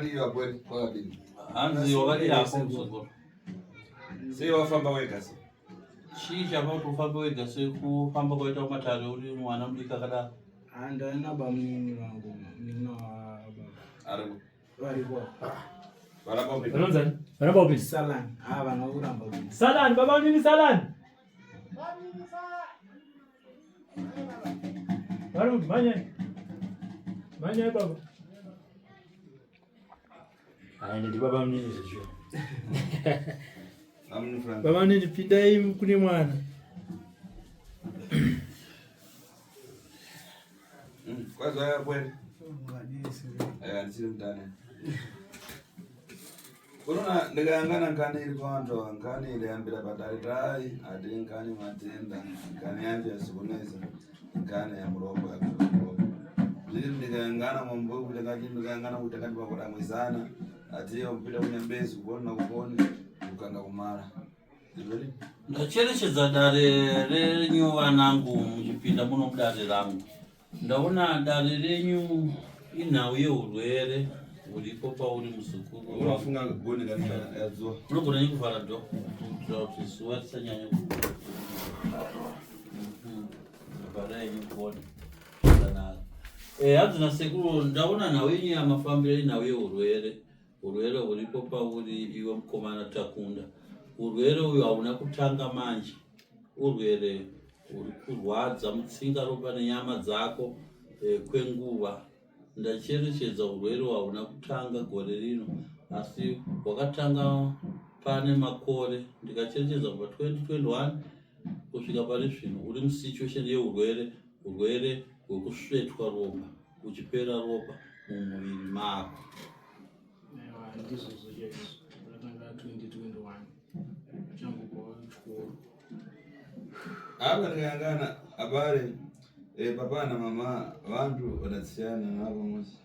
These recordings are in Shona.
Wakadii vapwere wakadii? Hanzi wakadii hako muzukuru? Sei wafamba wega so? Chii chapa kuti ufambe wega sekufamba kwaita kumatare uri mwana mudiki akadaro? Handaina bamunini vangu, munini wababa. Aripo. Varipo. Varamba kupinda. Vanonzani? Varamba kupinda. Salani. Ah, vana kuramba kupinda. Salani, baba nini salani? Vari kuti mhanyai. Mhanyai baba. Aende ndi baba munini zvezvo. Amni Frank. Baba munini pindai kune mwana. Kwazi waya kweli. Eh, ndichiri mutane. Unoona ndikayangana nkani iri pavantu ava nkani iriyambira padare dai ati nkani matenda nkani yangu yasikunesa nkani yamurombo yakurombo zviri ndikayangana mambo ekuti ngati ndikayangana kuti ngati pakuramwisana ati kupita kunyambezi kuponi nakuponi kukanga kumara Ndiveri? Ndacherechedza dare renyu vanangu muchipinda muno mudare rangu. Ndaona dare renyu inhau yeurwere huripo pauri muzukuru. Unofunga goni kana yazuva. Unogona nei kuvhara do kuitira kuti zuva risanyanya mhm. vhara yenyu goni zvakanaka. Eh, hanzi nasekuru ndaona nhau yenyu yamafambiro inhau yeurwere. Urwere huripo pauri iwe mukomana Takunda. Urwere uyu hauna kutanga manje. Urwere huri kurwadza mutsinga ropa nenyama dzako eh, kwenguva. Ndacherechedza urwere hauna kutanga gore rino asi hwakatanga pane makore ndikacherechedza kubva 2021 kusvika pari zvino uri musituation yeurwere urwere hwekusvetwa ropa uchipera ropa mumuviri mako. Aiwa, ndizvozvo chaizvo. Ndakatanga 2021 achangobva kuchikoro. Apa ndikayangana abale eh, papa na mama vantu vadatsiyana navo musi.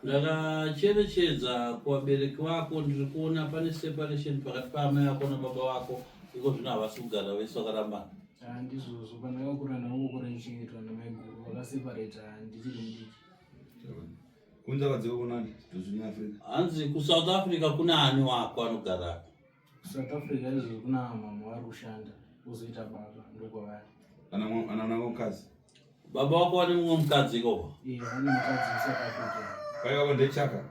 Ndakacherechedza kuvabereki vako ndiri kuona pane separation pakati paamai vako nababa vako iko zvino havasi kugara vese vakarambana. Ah, ndizvozvo pandakakura ndakangokura ndichengetwa namaiguru vakaseparata ndichiri mudiki. Kunza vadziko kunani? Tozvini Africa. Hanzi kuSouth Africa kuna ani wako anogarako? KuSouth Africa izvozvo kuna mama vari kushanda wozoita baba ndokwavari. Ana ana ana mukadzi. Baba wako vane mumwe mukadzi ikoko? Iye vane mukadzi weSouth Africa. Pai wako ndechaka.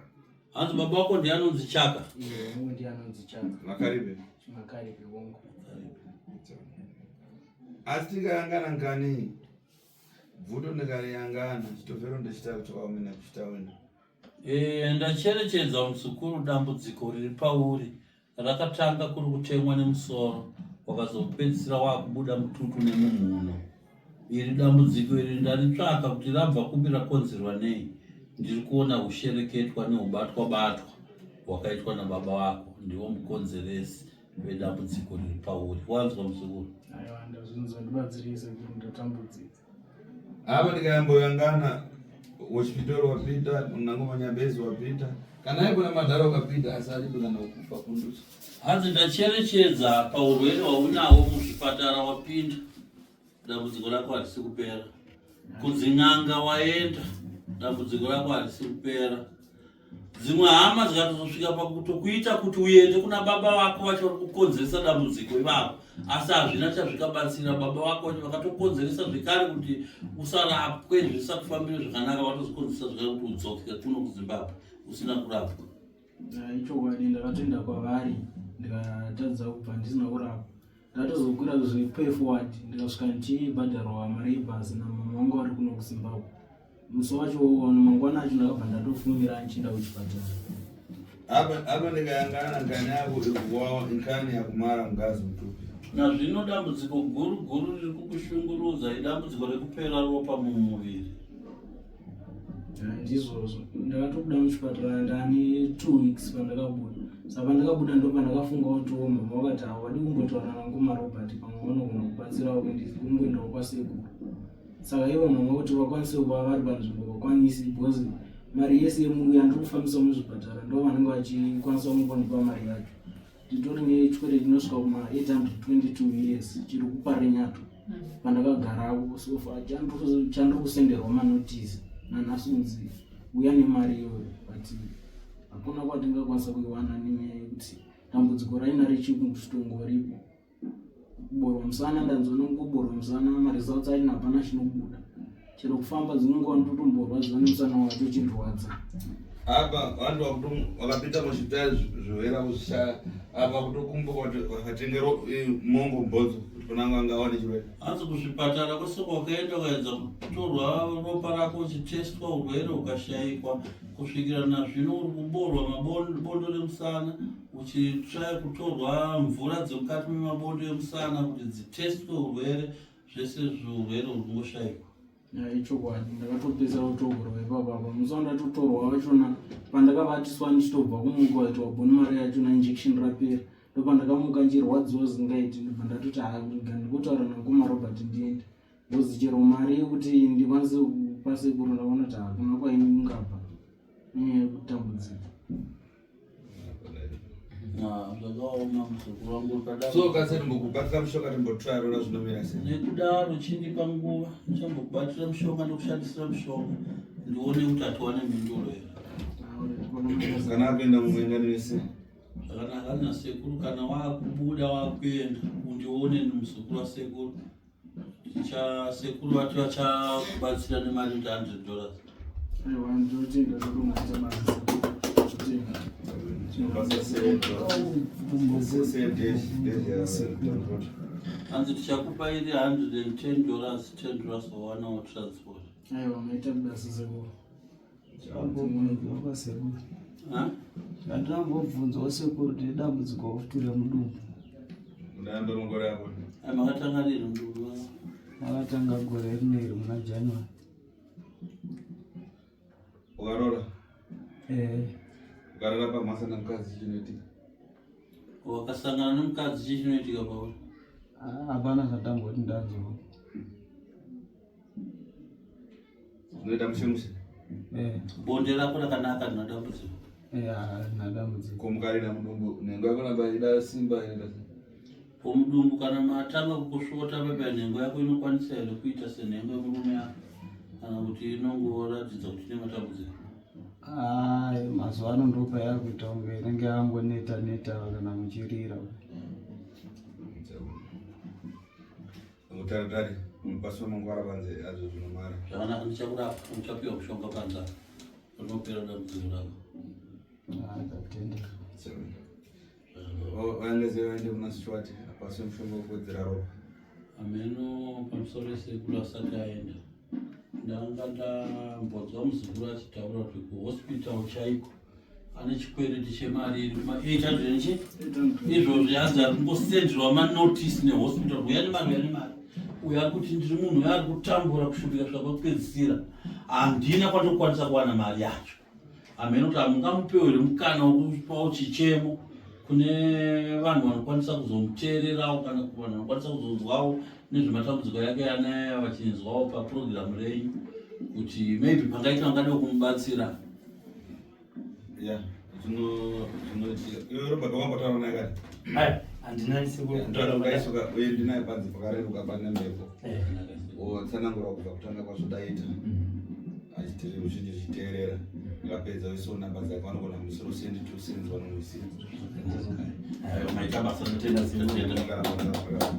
Hanzi baba wako ndiye anonzi Chaka. Iye wangu ndiye anonzi Chaka. Makaribe. Makaribe wangu. Asi tikayangana nkani bvuto ndikariyangana chitofero ndechita kuti waumina kuchitawina. Eh, ndacherechedza muzukuru dambudziko riri pauri rakatanga kuri kutemwa nemusoro wakazopedzisira wakubuda mututu nemumhuno. Iri dambudziko iri ndaritsvaka kuti rabva kupi rakonzerwa nei. Ndiri kuona hushereketwa nehubatwa batwa hwakaitwa nababa vako ndivo mukonzeresi vedambudziko riri pauri. Wanzwa muzukuru? Aiwa, ndazvinzwa ndibatsirei sekuru ndatambudzika. Apa ndikayamboyangana wechipitoro wapita nango manyabezi wapita kana aikona madhara ukapita asi aripo kana kufa kundusa. Hanzi ndacherechedza paurwere hwaunawo muzvipatara wapinda dambudziko rako harisi kupera. Kudzin'anga waenda dambudziko rako harisi kupera. Dzimwe hama dzikatozosvika pakutokuita kuti uende kuna baba vako vacho vari kukonzeresa dambudziko ivavo, asi hazvina chazvikabatsira. Baba vako vacho vakatokonzeresa zvekare kuti usarapwe zvisakufambire zvakanaka, vatozokonzeresa zvekare kuti udzoke kuno kuZimbabwe usina kurapwa. Ichokwadi, ndakatoenda kwavari ndikatadza kubva ndisina kurapwa. Ndatozokwira zvepay forward ndikasvika ndichibhadharwa mari yebhazi namama vangu vari kuno kuZimbabwe. Musi wacho mangwana acho ndakabva ndatofumira ndichienda kuchipatara. Apa apa ndikayangana nkani yako ikuwawa nkani yakumara mungazi mutupi. Nazvino dambudziko guru guru riri kukushungurudza idambudziko rekupera ropa mumuviri. Ndizvozvo, ndakatobuda muchipatara ndane 2 weeks pandakabuda. Saka pandakabuda ndo pandakafunga kuti wo mama vakati hawadi kumbotaura nangoma Robert pamwe vanogona kubatsirawo kumboendawo kwasekuru. Saka ivo mama kuti vakwanise kuva vari panzvimbo vakwanisi because mari yese yandiri kufambisa muzvipatara ndo vanenge vachikwanisa kungondipa mari yacho. Nditori nechikwereti chinosvika kuma 822 years chiri kuParinyato pandakagarako so far chandiri kusenderwa manotisi nanhasi kunzi uya nemari iyoyo but Hakuna kwatingakwanisa kuiwana nenyaya yekuti dambudziko raina richitongoripo. Kuborwa musana ndanzwa nekuborwa musana maresults acho hapana chinobuda. Chero kufamba dzimwe nguva ndotomborwadziwa nemusana wacho uchindirwadza. Apa vantu vakapinda muzvitari zviwera kuzvishaya apa kutokumbuka kuti vakatenge mongo bhonzo kuti kunango anga awane chirwere. Hanzi kuzvipatara kwese kwakaenda ukaedza kutorwa ropa rako uchitestwa urwere ukashaikwa kusvikira nazvino uri kuborwa mabondo remusana uchitraya kutorwa mvura dzemukati memabondo emusana kuti dzitestwe urwere zvese zviurwere uri kungoshaikwa. Ichokwadi ndakatopedzera kutorwa ipapa apa musi wandatotorwa wachona pandakavatiswa ndichitobva kumuka waitwa boni mari yachona injection rapera ndopandakamuka ndichirwadziwa zingaiti ndobva ndatoti haga ndikotaura namukoma Robert ndiende because chero mari yekuti ndikwanise kupa sekuru ndaona kuti hakuna kwaingabva nenyaya yekutambudzika. Zvakaoma muzukuru wangu kadaro. So kasi ndimbokubatira mushonga timbotrayarora zvinomira sei? Nekudaro chindipa nguva ndichambokubatira mushonga ndokushandisira mushonga ndione kuti atiwane mhinduro here. Kana akuenda mumwenga nese. Zvakanaka na sekuru kana wakubuda wakuenda undione muzukuru wasekuru. Ticha sekuru vati vachakubatsira nemari kuti 100 dollars. Aiwa ndinotenda zvakungaita basa. Ndinotenda. Hanzi tichakupa iri 110 dollars, 10 dollars wawanawo transport. Aiwa maita basa sekuru. Ambobvunzwa kwasekuru. Ha? Handinambobvunzwawo sekuru kuti dambudziko futi remudumbu. Ndayambe mugore yako. Ai, makatanga rini mudumbu wako? Makatanga gore rino iri muna January. Ukarora. Eh, Ukarora pamhasa namukadzi chinoitika. Wakasangana nemukadzi chii chinoitika pauri? ah, hapana zvandamboti ndanzwa. Zvinoita mushe mushe. Eh, Bonde rako rakanaka rina dambudziko. eh, harina dambudziko. Ko mukarira mudumbu nhengo yako namba ida simba inoita sei? Ko mudumbu kana matanga kukusvota pepa nhengo yako inokwanisa here kuita senhengo yemurume yako kana kuti inongoratidza kuti ine matambudziko? Ah, mazuva ano ndopa yakuita kunge inenge yangoneta neta kana muchirira. Mutaritari mupasi wamangwara panze azvo zvinomara. Zvakanaka ndichakurapa uchapiwa mushonga panze apa rinopera dambudziko rako. Ah, ndatenda. Vaendese vaende kuna Stuart apasi mushonga wekuwedzera ropa. Hameno pamusoro esekuru asati aenda ndanga ndambonzwa muzukuru achitaura kuti kuhospital chaiko ane chikwereti chemari iri kuma 800 nechi izvozvi hanzi ari kungosenderwa manotice nehospital uya nemari uya nemari uyo ari kuti ndiri munhu uyo ari kutambura kushupika kusvika kwekupedzisira handina kwandokwanisa kuwana mari yacho hameno kuti hamungamupewo here mukana wekupawo chichemo kune vanhu vanokwanisa kuzomuteererawo kana vanhu vanokwanisa kuzonzwawo nezvematambudziko yake anaya vachinzwawo papurogiramu renyu kuti maybe pangaita vangade kumubatsira. Ya, zvinoitika. Iwe Robert wambotaura naye kare? Ai, handina sekuru kutaura Ndakaisuka uye ndinaye panze pakareruka pane mhepo. Wotsanangura kubva kutanga kwazvodaita. Achitiri uchinji uchiteerera. Akapedza oisawo namba dzake vanogona kumusoro sendi 2 cents vanomuisira. Aiwa, maita basa Ndinotenda sekuru. Kana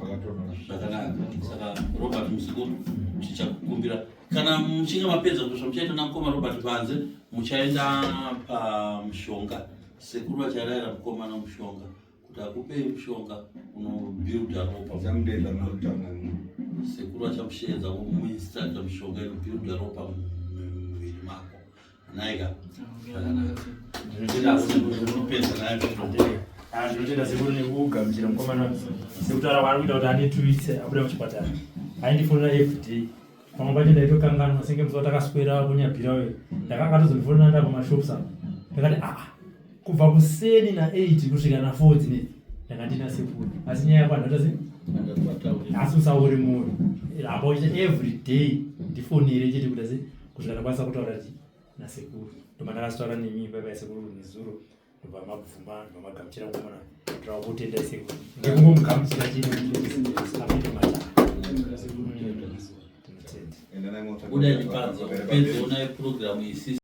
pakatonhora. Zvakanaka. Saka Robert muzukuru tichakukumbira kana muchinge mapedza kuti zvamuchaita namukoma Robert panze muchaenda pamushonga sekuru vacharayira mukomana mushonga kuti akupei mushonga unobuilda ropa. Chamudedza munotaura naye. Sekuru vachamusheedza vomuinstructa mishonga inobuilda ropa mumuviri mako. Naika. Ndinotenda sekuru. Unopedza naye zvino. Ah, ndinotenda sekuru nekugamuchira mukomana sekutaura kwaari kuita kuti ane 2 weeks abuda muchipatara. Aindifonera everyday. Pamwe pacho ndaitokanganwa senge musi watakaswera kunyabhira uyo. Ndakanga atozondifonera ndava pamashops apa. Ndakati ah kubva kuseni na 8 kusvika na 4 dzinedzi ndanga ndina sekuru. Asi nyaya yako handata sei? Asi usaore mwoyo. Ramba uchiita every day ndifonere chete kuita sei kusvika ndakwanisa kutaura chi nasekuru. Ndobva ndakazotaura nemi bye bye sekuru nezuro. Ndobva mabvuma ndobva magamuchira mukomana. Ndinoda kutenda sekuru. Ngekungomugamuchira chete apinde matare. Tinotenda. Enda naye mota. Budai panze upedze unaye purogiramu isisi.